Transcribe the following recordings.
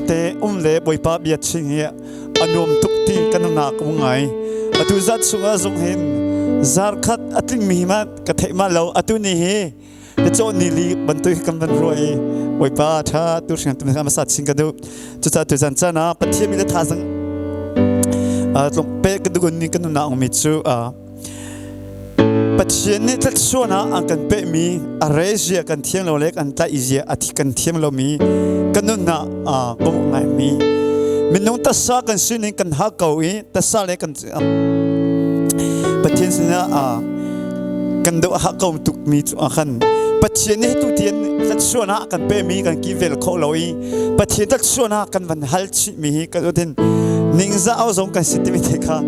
te um le Bawipa bia ching hi a nuam tuk ti kan nak um ngai. Atu zat chungah zong hin zar khat a tlingmi ma ka theih ma lo atu ni hi ka caw ni li bantuk kan van ruah i Bawipa tha tu hring tu ma sa ching ka duh. Cucaah tu zan caan ah Pathian mi le thazang tlung pe ka duh ni kan nunnak mi cu Pathian nih thluachuahnak an kan pekmi a rezia kan thiam lo le kan tlaih zia a thi kan thiam lomi kan nunnak bawmh ngaimi minung tasa kan sining kan hak ko i tasa le kan Pathian sinah kan doh hak ko tukmi cu ah khan Pathian nih tu tian thluachuahnak kan pekmi kan kivel kho lo i Pathian thluachuahnak kan van hal chihmi hi kan utin ningzah au zong kan si timi te kha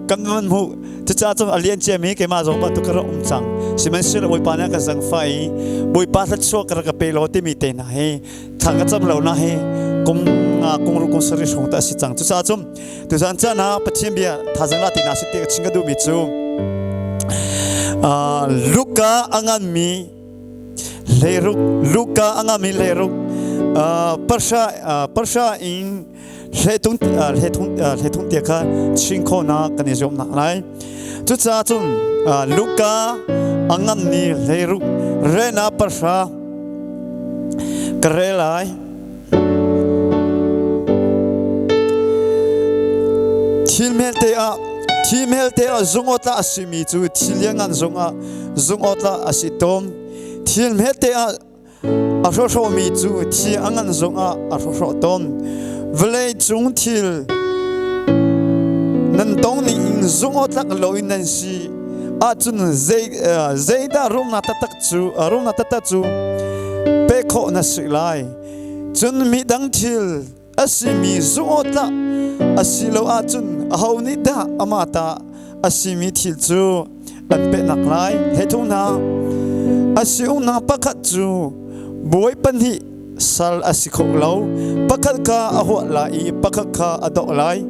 kan van hmuh. Cucaah cun a lian ciami keimah zong bantuk ka rak um cang. Sihmanhsehlaw Bawipa nih a ka zangfah i Bawipa thluachuah ka rak ka pe law timi te hna hi thla ka cam lo na hi kum nga kum ruk kum sarih hrawng ta a si cang. Cucaah cun tuzan caan ah Pathian bia thazang la ti na si ti ka chim ka duhmi cu Luka a nganmi hleiruk Luka a nganmi hleiruk parsha parsha in hletung hletung hletung tia kha chin khawhnak kan i zuamnak lai. Cucaah cun Luka a nganmi hleiruk rena pahra ka rel lai. Thil hmelte ah thil hmelte ah zungawtla a simi cu thil lianngan zungah zungawtla a si tawn. Thil hmete ah A hrawhhrawhmi cu thi a ngan zongah a hrawhhrawh tawn. Vawlei cung thil nan tong ning in zungawtlak loin nan si ahcun zei zeidah rumnak taktak cu rumnak taktak cu pek khawh na si lai. Cun midang thil a simi zungawtlak a si lo ahcun aho nih dah amah ta a simi thil cu an pehnak lai? Hei hna. A si ungnak pakhat cu bawi pahnih sal a si kho lo. Pakhat kha a huah lai i pakhat kha a doh lai.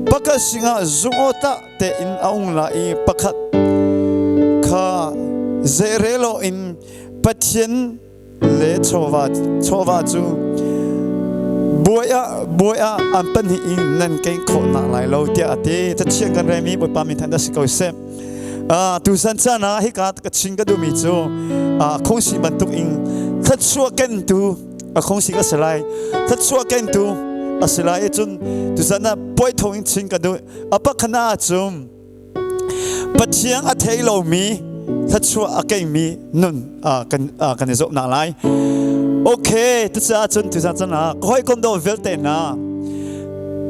Pakhat singah zungawtah tein a ung lai i pakhat kha zeirelo in Pathian le chawva chawva cu buai ah buai ah an pahnih in nan keng khawh nak lai lo tiah a ti. Cathiang kan remi Bawipa min than si ko seh. Tusan caan ah hika ka chin ka duhmi cu khongsi bantuk in thluachuah kentu a khongsi ka si lai, thluachuah kentu a si lai. Cun tusan ah puai thong in chin ka duh. A pakhat ah cun Pathian a thei lomi thluachuah a keimi nun kan kan i zohnak lai. Okay, tucaah cun tuzan cun ah ka hawikom dawt vialte hna,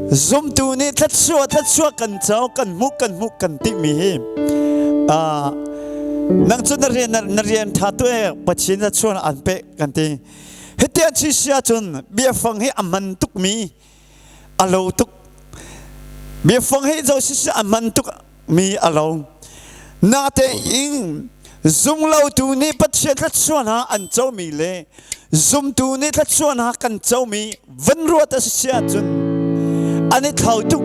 zumtu nih thluachuah thluachuah kan co, kan hmuh kan hmuh kan timi hi nang cu na rian na rian ṭha tu e Pathian thluachuah an pek kan ti. Hiti an si si ahcun biafang hi a man tukmi a lo tuk. Biafang hi zo siseh a hman tuk mi a lo. Natein zumlotu nih Pathian thluachuah hna an comi le zumtu nih thluachuah hna kan comi van ruat a si ahcun an i thlau tuk.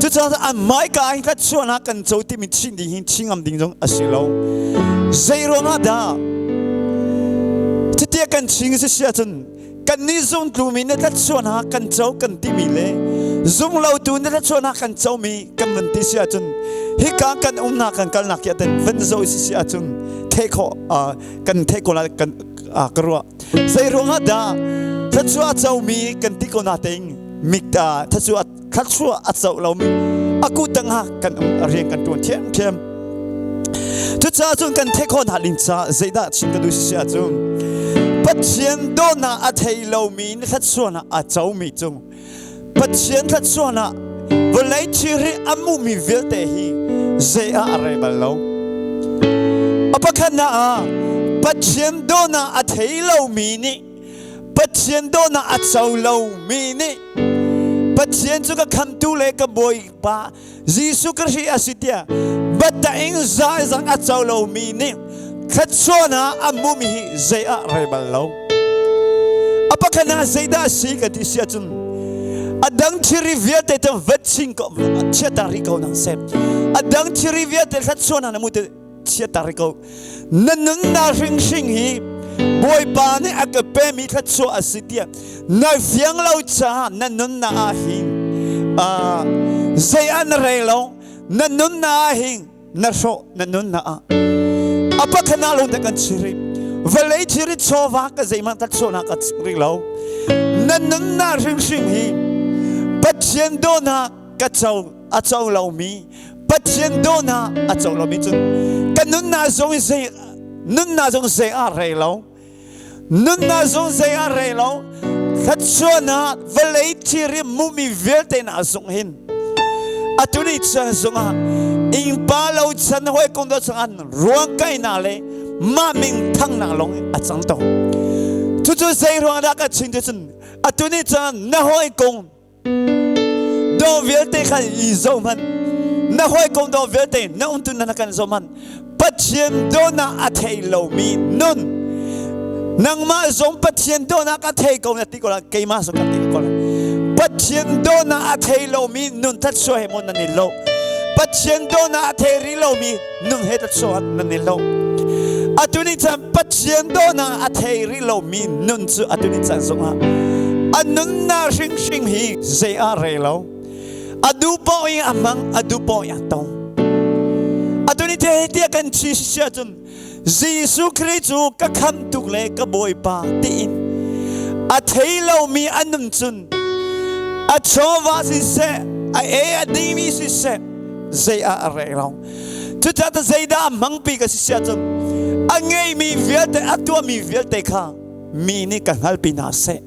Cucaah an hmaika hi thluachuah hna kan co timi chin ding hi chin ngam ding zong a si lo. Zei ruangah dah cutia kan ching si si ahcun kannih zumtlumi na tlatchuah hna kan co kan timi le zumlotu na tlatchuah hna kan comi kan van ti si ahcun hika kan umnak kan kalnak ki aten van zo si si ahcun the khawh kan the ko la kan ka ruah. Zei ruangah dah thlachuah comi kan ti ko na tein mikta thlachuah thlachuah a co lomi aku tang ha kan um rian kan tuan thiam thiam. Cucaah cun kan theih khawh hna ding caah zeidah chim ka duh si ahcun Pathian dawtnak a thei lomi na thluachuahnak a comi cung Pathian thluachuahnak vawlei thilri a hmuhmi vialte hi zei ah a rel bal lo. A pakhatnak ah Pathian dawtnak a thei lomi nih, Pathian dawtnak a co lomi nih, Pathian cu ka khamtu le ka Bawipa Jesuh Khrih a si tiah biataing zaizang a co lomi nih thluachuahnak a hmuhmi hi zei ah rel bal lo. A pakhat ah zeidah a si ka ti si ahcun a dang thilri vialte cu vat ching ko chiata rih ko nang seh. A dang thilri vialte thluachuahnak na hmu te chiata rih ko. Na nunnak hringhring hi Bawipa nih a ka pemi thluachuah a si tiah na fiang lo caah na nunnak ah hin zei ah na rel lo, na nunnak ah hin na hrawh, na nunnak ah a pakhat lung te kan chiri vawlei thiri chawva ka zeimah tak chawhnak ka chim rih lo. Na nunnak hrimhrim hi Pathian dawhnak ka co a co lomi, Pathian dawhnak a co lomi cun ka nunnak zong zei nunnak zong zei ah rei lo, nunnak zong zei ah rei lo. Thluachuahnak vawlei thiri mumi vialte na zung hin atu ni chan zungah ingpa lo chan hoi kong do chang an ruang kai na le mah ming thang na long a cang to. Cucu zei ruang dah ka chin tu cun atu ni chan na hoi kong do vialte khan i zo hmanh, na hawikom do vialte na umtu na kan zo hmanh, Pathian dawtnak a thei lomi nun, nangmah zong Pathian dawtnak a thei ko na ti ko la, keimah zong ka ti ko la, Pathian dawtnak a thei lomi nun that so he mon nan i lo, Pathian dawtnak a thei rih lomi nun he that so nan i lo. Atu ni chan Pathian dawtnak a thei rih lomi nun cu atu ni chan zongah a nunnak hringhring hi zei ah re lo, a duh paoh in a hmang, a duh paoh in a tong. Atu ni te tiah kan chi si ahcun Jesuh Khrih cu ka khamh tuk le ka Bawipa tiin a thei lomi a nun cun a chawva siseh, a ei a dingmi siseh, zei ah a rek lo. Cucaah zeidah a hmangpi ka si si ahcun a ngeimi vialte, a tuahmi vialte kha mi nih ka hngalpi hna seh,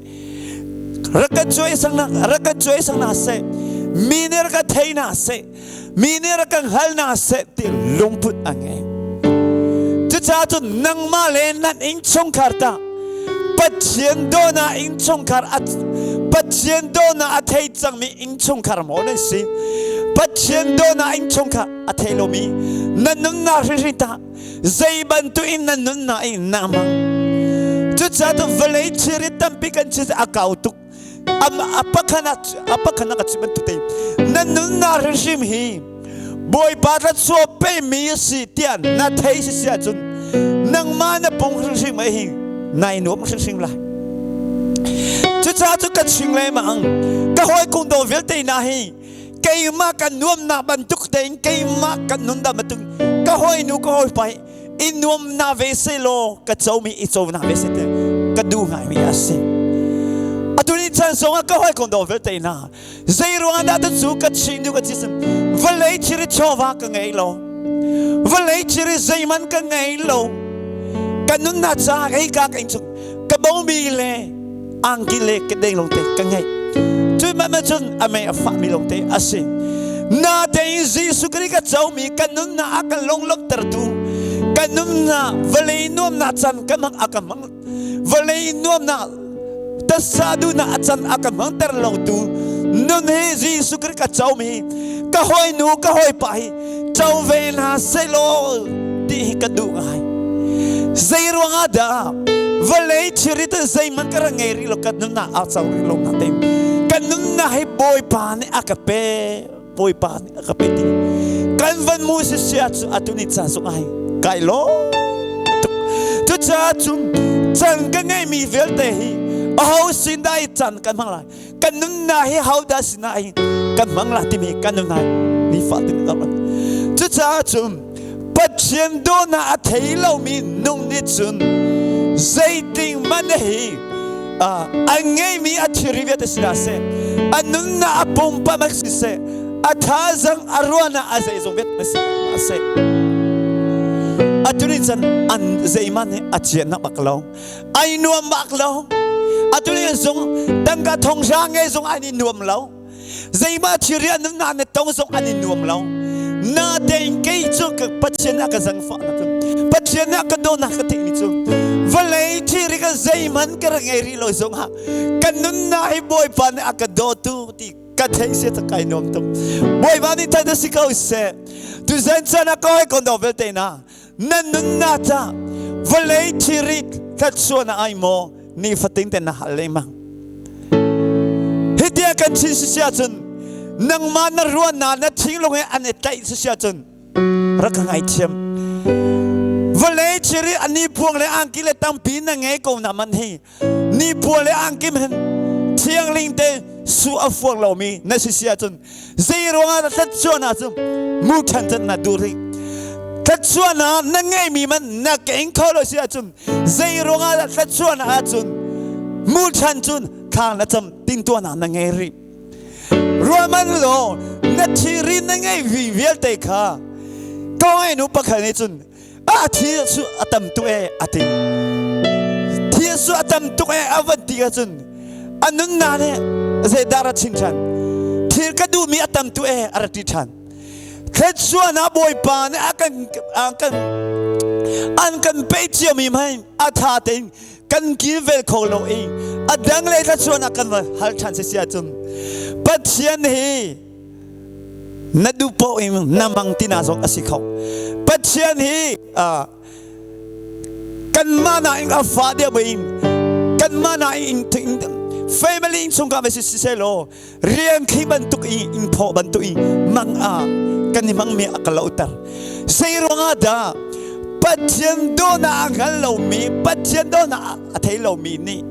rak kan cuai sang na rak kan cuai sang hna seh, mi nih rak kan thei hna seh, mi nih rak kan hngal hna seh ti lungput a ngei. Cucaah cun nangmah le nan innchungkhar ta Pathian dawhnak innchungkhar, Pathian dawhnak a thei cangmi innchungkhar maw nan si? Pathian dawhnak innchungkhar a thei lomi na nunnak hrinhrin ta zei bantuk in na nunnak in na hmang? Cucaah tu vawlei thilri tampi kan chim a kau tuk. A pakhat a pakhat ka chim bantuk te na nunnak hrimhrim hi Bawipa thluachuah pemi a si tiah na thei si si ahcun nangmah na pung hrimhrim ai hi nai nuam hrimhrim lai. Cucaah cu ka ching lengmang ka hawikom dawt vialte hna hi, keimah kan nuamnak bantuk tein, keimah kan nun dah bantuk ka hawinu ka hawipa hi i nuamnak ve selaw, ka comi i conak ve seh ka duh ngaimi a si. Atu ni chan zongah ka hawikom dawt vialte hna, zei ruangah dah cu ka chin duh ka ci vawlei thiri chawva ka ngei lo, vawlei thiri zeihmanh ka ngei lo, ka nunnak caah hei ka ka chung ka bomi le angki le ka deng longte ka ngei. Cu ma ma cun a mei a fahmi longte a si. Na tein Jesuh Khrih ka comi ka nunnak a ka lunglawmhtertu, ka nunnak vawlei nuamnak can ka mang a ka mang vawlei nuamnak tasa duhnak a can a ka hmangter lotu nun hi Jesuh Khrih ka comi ka hawinu ka hawipa hi co ve hna sehlaw ti hi ka duh ngai. Zei ruangah dah vawlei thilri te zeihmanh ka rak ngei rih lo, ka nunnak a co rih lo na te ka nunnak hi Bawipa nih a ka pe, Bawipa nih a ka pe ti kan van mu si sia cu atu ni ca zong ai kai lo tuk. Cucaah cun can ka ngeimi vialte hi aho sin dah i can kan hmang lai, kan nunnak hi ho dah sinah hi kan hmang lai timi kan nunnak nifatin kan rat. Cucaah cun Pathian dawhnak a thei lomi nung nih cun zeiting man hi a ngeimi a thilri vialte si hna seh, a nunnak a pumpak si seh, a thazang a ruahnak a zeizong vialte si hna seh, atu ni cun an zeihmanh hi a ciahnak bak lo, ai nuam bak lo. Atu ni zong tangka thonghra ngei zong an i nuam lo, zeimah thilri an nunnak na tong zong an i nuam lo. Na tein kei cu Pathian a ka zangfah na cu Pathian a ka dawnak ka theih mi cu vawlei thilri ka zeihmanh ka rak ngei rih lo zong ah ka nunnak hi Bawipa nih a ka dawtu ti ka theih si ta kai nuam tuk. Bawipa nih that si ko seh. Tu zan chan ah ka hoi kon do vialte na na nunnak ca vawlei thilri thluachuah na ai maw nifatin te na hal lengmang? Hi tiah kan chin si sia cun nangmah na ruahnak na thinglung he an i tlaih si sia cun rak ka ngaithiam. Vawlei thiri a nipuang le angki le tampi na ngei ko na man hi nipuang le angki hen thiangling te su a fuang lomi na si si ahcun zei ruangah dah thluachuah na cu mu ṭhan cun na duh rih? Thluachuah na na ngeihmi man na keng kho lo si ahcun zei ruangah dah thluachuah na ahcun mu ṭhan cun thla na cam tintuahnak na ngei rih? Ruahman law na thiri na ngeih vi vialte kha kawai nu pakhat nih cun a thi cu a tam tuk e a ti. Thi cu a tam tuk e a van ti ahcun a nunnak nih zeidah ra chim ṭhan? Thil ka duhmi a tam tuk e a ra ti ṭhan. Thluachuahnak Bawipa nih a kan a kan an kan pe ciami hmanh a ṭha tein kan kilvel kho lo i a dang le thluachuahnak kan va hal ṭhan si si ahcun Pathian hi na duh paoh in na mang tina zong a si kho. Pathian hi kanmah na in a fa deuh in kanmah na in family in chungkhar si si law rian khi bantuk in in phaw bantuk in mang a kan i mang mi a ka lohter. Zei ruangah dah Pathian dawhnak a hngal lomi, Pathian dawhnak a thei lomi nih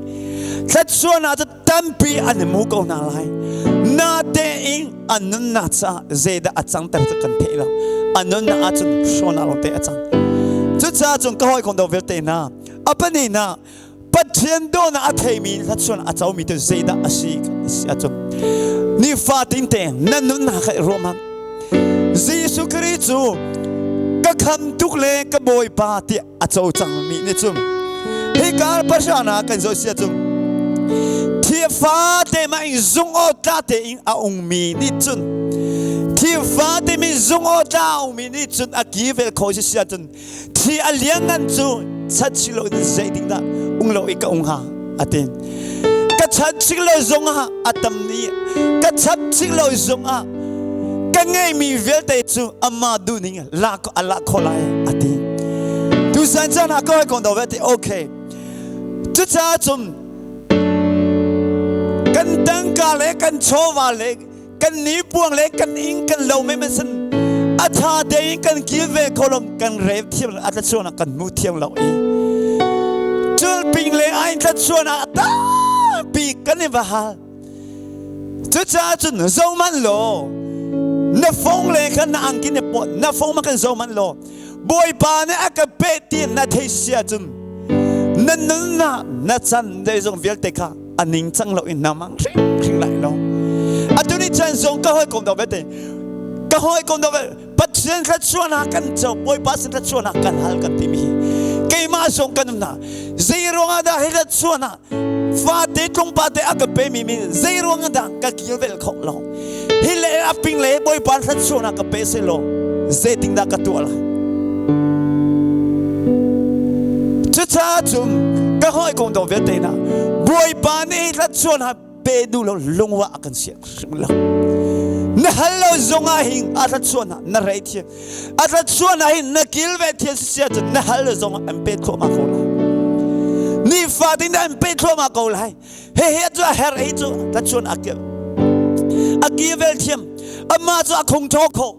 thluachuahnak cu tampi an i mu ko hna lai. Natein an nunnak caah zeidah a cangter cu kan theih lo. An nunnak ahcun hrawnak lawngte a cang. Cucaah cun ka hawikom dawt vialte hna, a pahnihnak Pathian dawhnak a theimi thluachuahnak a comi cu zeidah a si si ahcun nifatin te na nunnak kha i ruah hmanh. Jesuh Khrih cu ka kham tuk le ka Bawipa tiah a co cangmi nih cun hika pahra kan zoh si ahcun thifate mah in zung aw tla tein a ungmi nih cun thifate mi zung aw tla a ungmi nih cun a ki vel kho si si ahcun thi a lianngan cu chan si lo in zeiting dah ung lo i ka ung ha a ti. Ka chan ching lo zong ah a tam ni, ka chap ching lo zong ah ka ngeimi vialte cu amah duhning la a la kho lai a ti. Tusan caan ah ka hawikom do ve ti okay. Cucaah cun kan tangka le kan chawva le kan nipuang le kan inn kan lo men san a tha tein kan kil ve kho lo, kan rev thiam lo, a tlachuan ah kan mu thiam lo i culping le ain tlachuan ah tampi kan i va hal. Cucaah cun zohmanh law na fong le khan na angki ne pawt na fong ma kan zohmanh law Bawipa nih a ka peh ti na thei sia cun na nunnak na chan zeizong vialte kha a ning cang lo in na mang hring hring lai lo. Atu ni chan zong ka hawikom do vete, ka hawikom do Pathian thluachuahnak kan co, Bawipa sin thluachuahnak kan hal kan timi hi keimah zong kan um hna. Zei ruangah dah hi thluachuahnak fate tlungpa te a ka pe mi mi zei ruangah dah ka kilvel kho lo? Hi le a ping le Bawipa thluachuahnak ka pe se law zeitin dah ka tuah lai? Cucaah cun ka hawikom dawt vialte hna, Bawipa nih thluachuahnak pe duh lo lungwa a kan siang hrim lo. Na hal lo zongah hin a thluachuahnak na rei thiam, a thluachuahnak hin na kilve thiam si sia cun na hal lo zongah an pe thluahmah ko lai, nifatin an pe thluahmah ko lai. Hihi cu a herh, hi cu thluachuahnak a kil a kivel thiam. Amah cu a khung thaw kho,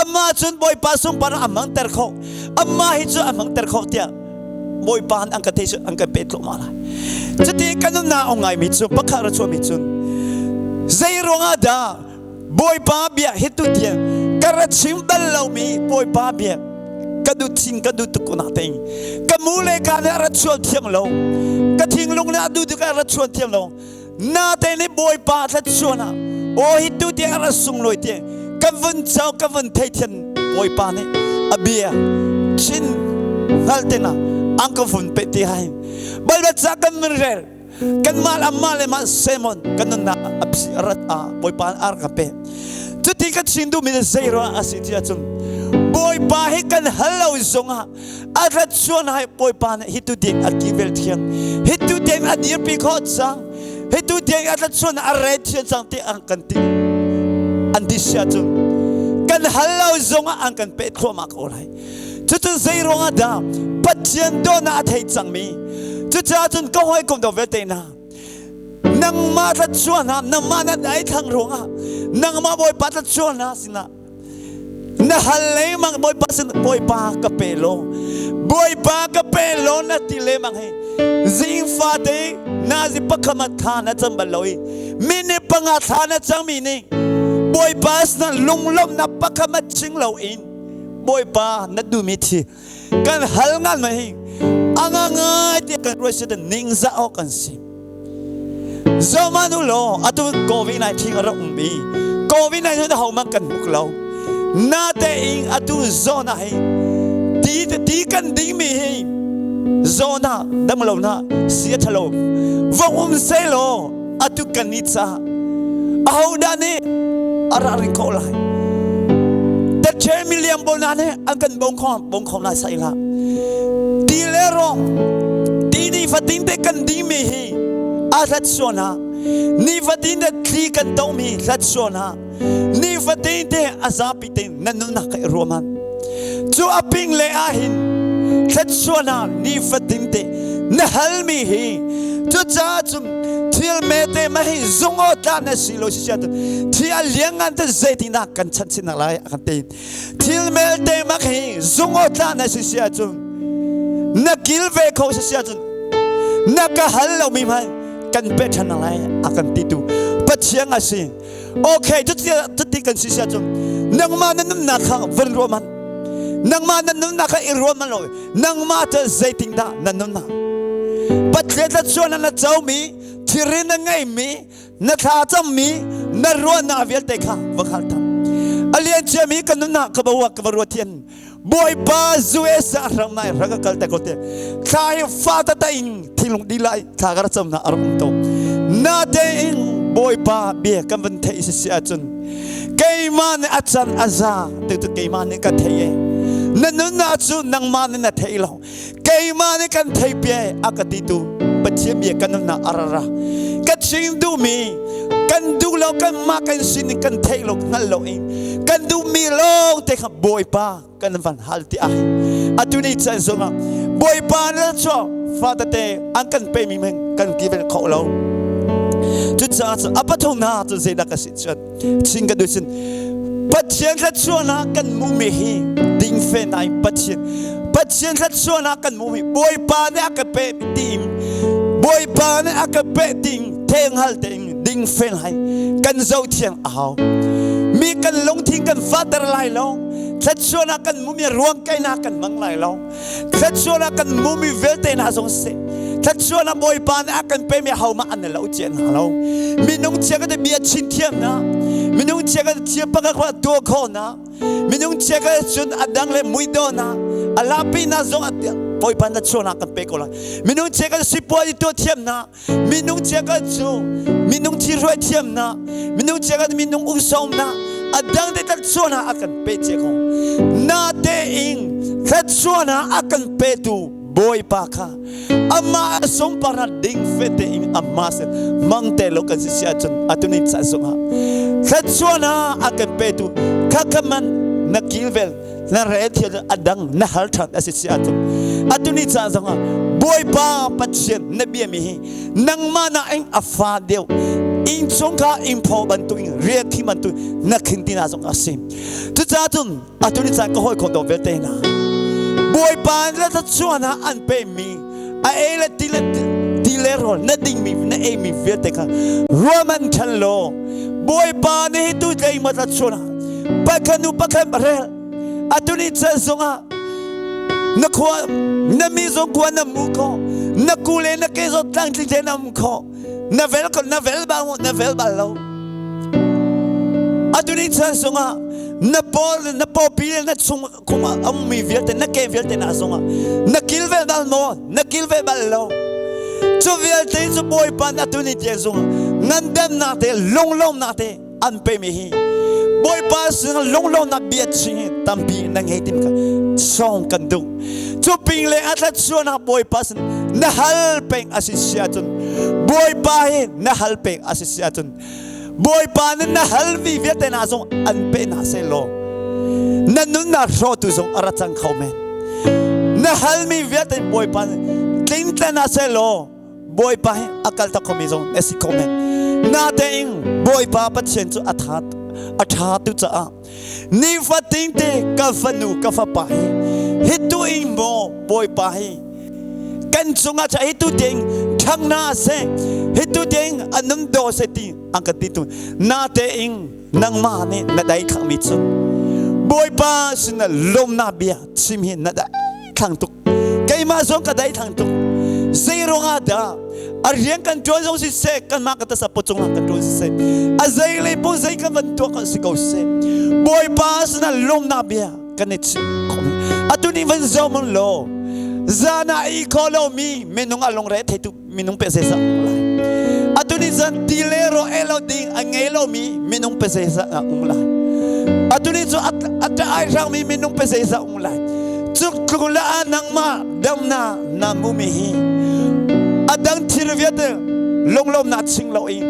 amah cun Bawipa sungpar a hmangter kho, amah hi cu a hmangter kho tiah Bawipa an ka thei an kan pe thluahmah lai. Cuti kan nunnak ong ngaimi cu pakhat ra chuahmi cun zei ruangah dah Bawipa bia hi tu tiang ka ra chim bal lomi Bawipa bia ka duh thin, ka duh tuk nak tein ka mu le ka nih a ra chuan thiam lo, ka thinglung nih a duh tuk a ra chuan thiam lo na te nih Bawipa thluachuah ah aw hi tu tiang a ra sunglawi tiang ka vun co ka vun thei thiam Bawipa nih a bia chin hngal te na ang ka vun pe ti hai Baibal ca kan mun rel kan mal amma le mah sermon kan nunnak a phi rat a Bawipa ar ka pe. Cuti ka chin duhmi le zei ruang a si ti ahcun Bawipa hi kan hal lo zongah a rat chuan hai Bawipa nih hi tu ding a kivel thiam, hi tu ding a dirpi khawh cang, hi tu ding a rat chuan a re thiam cang ti an kan ti an ti sia cun kan hal lo zongah an kan pe thluahmah ko lai. Cucu zei ruangah dah? Pathian dawtnak a thei cangmi. Cucaah cun ka hawikom dawt vialte hna, nangmah thluachuah hna, nangmah na daithlang ruangah nangmah Bawipa thluachuah hna sinah na hal lengmang. Bawipa sin Bawipa ka pe law. Bawipa ka pe law na ti lemang hi zing fate nazi pakhamat thla na cam bal lo i minute panga thla na cangmi nih Bawipa na lunglawmhnak pakhamat ching lo in Bawipa na duhmi thi kan hal ngan mai hi anga ngai te kan ruai si ningzah awk kan si. Zohmanh u law atu COVID-19 a rak um i COVID-19 hohmanh kan hmuk lo. Natein atu zawn ah hi ti ti kan dingmi hi zawn ah dam lo na si a ṭhalo. Vong um sehlaw atu kan ni caah ahodah nih a ra ring khawh lai? Tetche miliam bona nih an kan bong kho bong kho lai sai hlah. Ti le rong ti nifatin te kan dingmi hi a hlat suan ha nifatin te thli kan tomi hlat suan ha nifatin te a zapi te nan nunnak ka i ruam cu a ping le ah hin thlat suan ha nifatin te na halmi hi cucaah cun thil mete ma hi zungo tla na si lo si sia thi a liangan te zeitindah kan chan chin lai a kan ti. Thil melte mak hi zungaw tla na si si ahcun na kil ve kho si si ahcun na ka hal lomi hmanh kan pe ṭhan lai a kan ti tu Pathian a si. Okay, cuti kan si si ahcun nangmah na nunnak kha van ruah man, nangmah na nunnak kha i ruah man lo, nangmah cu zeitindah na nunnak Pathian thlachuan na comi thilri na ngeimi na thla cammi na ruahnak vialte kha va khal than. A lian ciami kan nunnak ka bawa ka va ruat hian Bawipa US ah rang nai rang kal te ko te thla hi fa ta ta in thinlung di lai thla ka cam na aram to na te in Bawipa bia kan van thei si si ahcun keimah nih a can a za te tu keimah nih ka thei e, na nunnak cu nangmah nih na thei lo, keimah nih kan thei pia a ka ti tu Pathian bia kan nunnak arara ka chim duhmi kan duh lo, kan mah kan sin kan theih lo, hngal lo in kan duhmi lawng te kha Bawipa kan van hal ti ah atu ni chan zongah Bawipa na chuah fatete an kan pe mi meng kan kivel kho lo. Cucaah cu a pathum na cu zeidah ka si chuan chin ka duh sin Pathian thluachuahnak kan hmuhmi hi dingfe nai Pathian Pathian thluachuahnak kan hmuhmi Bawipa nih a ka pe ding, Bawipa nih a ka pe ding thenghal tein dingfel hai kan zoh thiang a hau mi kan lungthin kan fater lai lo. Thluachuahnak kan hmuhmi ruang kainak kan hmang lai lo. Thluachuahnak kan hmuhmi vialte hna zong seh, thluachuahnak Bawipa nih a kan pemi hohmah an lo cia hna lo. Minung chia kan bia chin thiam na, minung chia kan thiam pakhat kha tuah khawh na, minung chia kan cun a dang le muidaw na alapi na zong Bawipa na chuahnak kan pe ko lai. Minung chia kan sipuai tuah thiam na, minung chia kan cu minung thi hruai thiam na, minung chia kan minung ungsom na, a dang te thluachuahnak a kan pe cia ko na te ing thluachuahnak a kan petu Bawipa kha amah a sunparnak ding fete in amah sin mang te lo kan si si ahcun atuni ca zongah thluachuahnak a kan petu kha kha man na kilvel na re thil a dang na hal ṭhan a si si ahcun atuni ca zongah Bawipa Pathian na biami hi nangmah na ing a fa deuh inn chung kha inn phaw bantuk in riak thi bantuk na khin ti na zong a si. Cucaah cun atuni caan ka hawi kho dawm vialte hna, Bawipa le thluachuah an pemi a ei le ti le ti le rawl na dingmi na eimi vialte kha ruaman ṭhan law Bawipa nih hi tu tlei ma thluachuah pakhat nu pakhat rel atuni caan zongah na khua na mi zong khua na mu kho, na ku le na ke zong tlangtling te na um kho, na vel ko na vel bal na vel bal lo. Atuni caan zongah na paw na pawpi le na chung kum ah ummi vialte na ke vialte na zongah na kil vel bal maw? Na kil ve bal lo. Cu vialte cu Bawipa na tuni tiang zongah ngandamnak te lunglawmnak te an pemi hi Bawipa sinah lunglawmnak bia ching hi tampi na ngei tim kha song kan duh. Cu ping le a thluachuahnak Bawipa sin na hal peng a si si ahcun, Bawipa hi na hal peng a si si ahcun, Bawipa nih na halmi vialte hna zong an pe hna sehlaw na nunnak hrawhtu zong a ra cang kho men. Na halmi vialte Bawipa nih tlingtlen hna sehlaw Bawipa hi a kal tak khomi zong na si kho men. Natein Bawipa Pathian cu a tha a tha tu caah nifatin te ka fanu ka fapa hi Hi tu in maw Bawipa hi kan cungah cha hi tu ding thang na se hi tu ding anun do se ti ang ka ti tu na te ing nangmah nih na dai khang mi cu Bawipa sin na lawmnak bia chim hi na dai thlang tuk. Keimah zong ka dai thlang tuk. Zei ruangah dah a rian kan ṭuan zong siseh, kanmah ka tasa pawcung ah kan ṭuan siseh, a zei le po zei kan van tuah kan si ko seh, Bawipa sinah lawmnak bia kan i chim khawh. Atu ni van zoh man law, zan ah i kho lomi minung a lungre theitu minung pe zeizah um lai. Atu ni zan ti le ro e lo ding a ngei lomi minung pe zeizah um lai. Atu ni cu a ṭah ai hrangmi minung pe zeizah um lai. Cuk tluk le a nangmah damna na mumi hi a dang thil vialte lunglawmnak ching lo i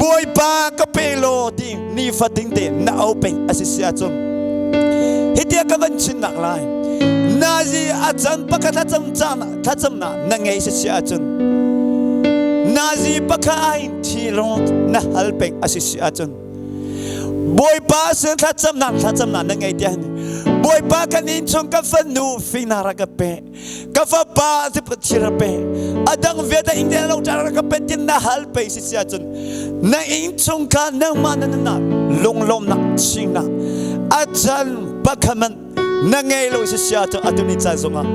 Bawipa ka pe law ti nifatin te na au peng a si si ahcun hitia ka van chinnak lai nazi a can pakhat thlacam caan thlacamnak na ngei si si ahcun nazi pakhat ahin thi lawng na hal peng a si si ahcun Bawipa sin thlacamnak thlacamnak na ngei tiah Bawipa kan inn chung ka fanu fina rak ka pe ka fapa thi ra pe a dang vialte ing te lo ṭa ka pe tin na hal pe si si ahcun na inn chung kha nangmah na nunnak lunglawmnak chingnak a can pakhaman na ngei lo si si ahcun atu ni caan zongah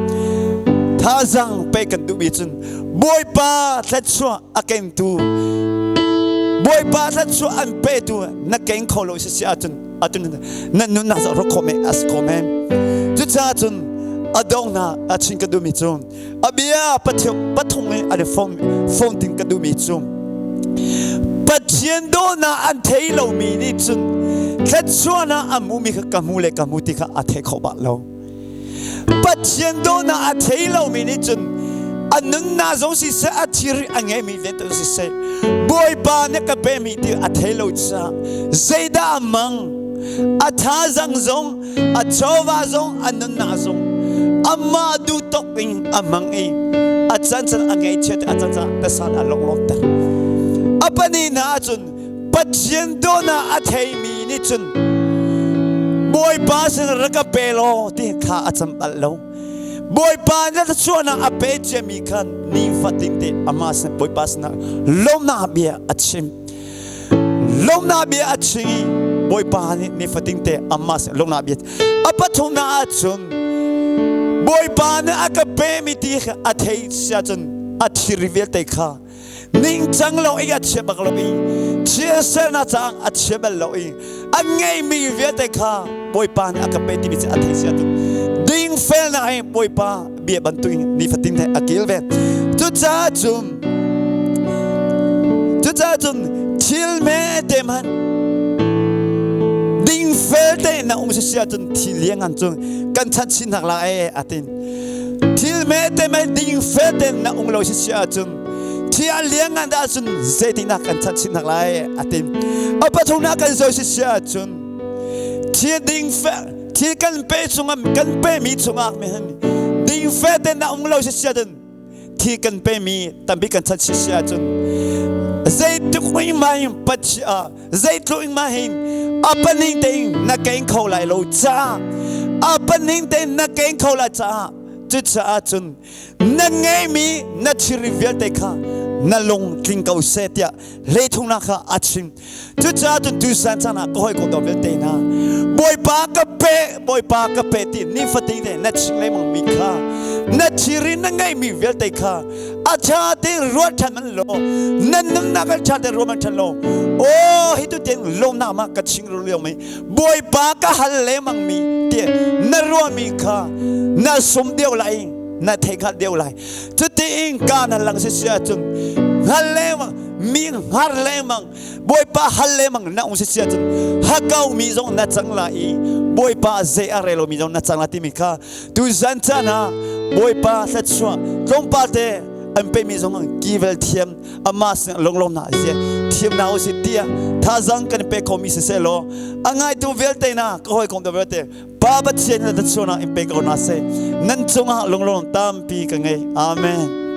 thazang pe kan duhmi cun Bawipa thluachuah a kengtu Bawipa thluachuah an petu na keng kho lo si si ahcun atu na nunnak zoh rak khawh a si kho men. Cucaah cun a donghnak a chin ka duhmi cu a bia pathum i an i phone ding ka duhmi cu Pathian dawhnak an thei lomi nih cun thluachuahnak a hmumi kha ka hmu le ka hmu ti kha a thei kho bal lo. Pathian dawhnak a thei lomi nih cun a nunnak zong siseh a thir a ngeimi vialte siseh Bawipa nih ka pemi ti a thei lo caah zeidah a mang a thazang zong a chawva zong a nunnak zong amah duh tok in a hmang i a cancan a ngaihchiat a cancan tasan a longlawmter a pani hna ahcun Pathian dawhnak a theimi nih cun Bawipa sin rak ka pe law ti kha a cam bal lo. Bawipa na thluachuahnak a pe ciami khan nifatin te amah sin Bawipa sinah lawmnak bia a chim. Lawmnak bia a chim i Bawipa nih nifatin te amah sin lawmnak bia a pathumnak ahcun Bawipa nih a ka pemi ti kha a thei sia cun a thiri vialte kha ningcang lo i a chia bak lo i thil sernak caah a chia bal lo i a ngeimi vialte kha Bawipa nih a ka pe timi cu a thei sia tuk dingfelnak hi Bawipa bia bantuk in nifatin he a kil ve. Cucaah cun cucaah cun thil me te hmanh dingfel te na um si sia cun thil liangan cu kan chan chin hnak la e atin thil me te me dingfel te na um lo si sia cun thi a liangan dah cun zeitinah kan chan chin hnak lai atin a pathumnak kan zoi si sia cun thil dingfel thil kan pe chungah kan pe mi chungah mi hin dingfel te na um lo si sia cun thi kan pe mi tampi kan chan si sia cun zeitluk in mai pachia zeitluk in ma hin apaning te na keng kho lai lo ca apaning te na keng kho lai ca cucaah cun na ngeimi na thilri vialte kha na lung tling ko seh tiah leithungnak kha a chim. Cucaah cun tusan caan ah ka hawikom dawt vialte hna, Bawipa ka pe, Bawipa ka pe ti nifatin te na chim lengmang mi kha na thilri na ngeihmi vialte kha a ṭha tein ruat ṭhan man law na nunnak a ṭha tein ruat man ṭhan law aw hi tu tiang lawmnak ma ka ching ru lio mi Bawipa ka hal lengmang mi tiah na ruahmi kha na sum deuh lai na thei khat deuh lai. Cutiin ka na lang si si ahcun hngal lengmang mi hngar lengmang Bawipa hal lengmang na um si si ahcun hakau mi zong na cang la i Bawipa zei a rel lomi zong na cang la timi kha tuzan caan ah Bawipa thluachuah tlawmpal te an pemi zong kivel thiam amah sin lunglawm na zia thiam na usi tiah thazang kan pe khomi siseh law a ngaitu vialte na ka hawikom te vialte Pa Pathian na thluachuahnak in pe ko hna seh. Nan cungah lunglawm tampi ka ngei. Amen.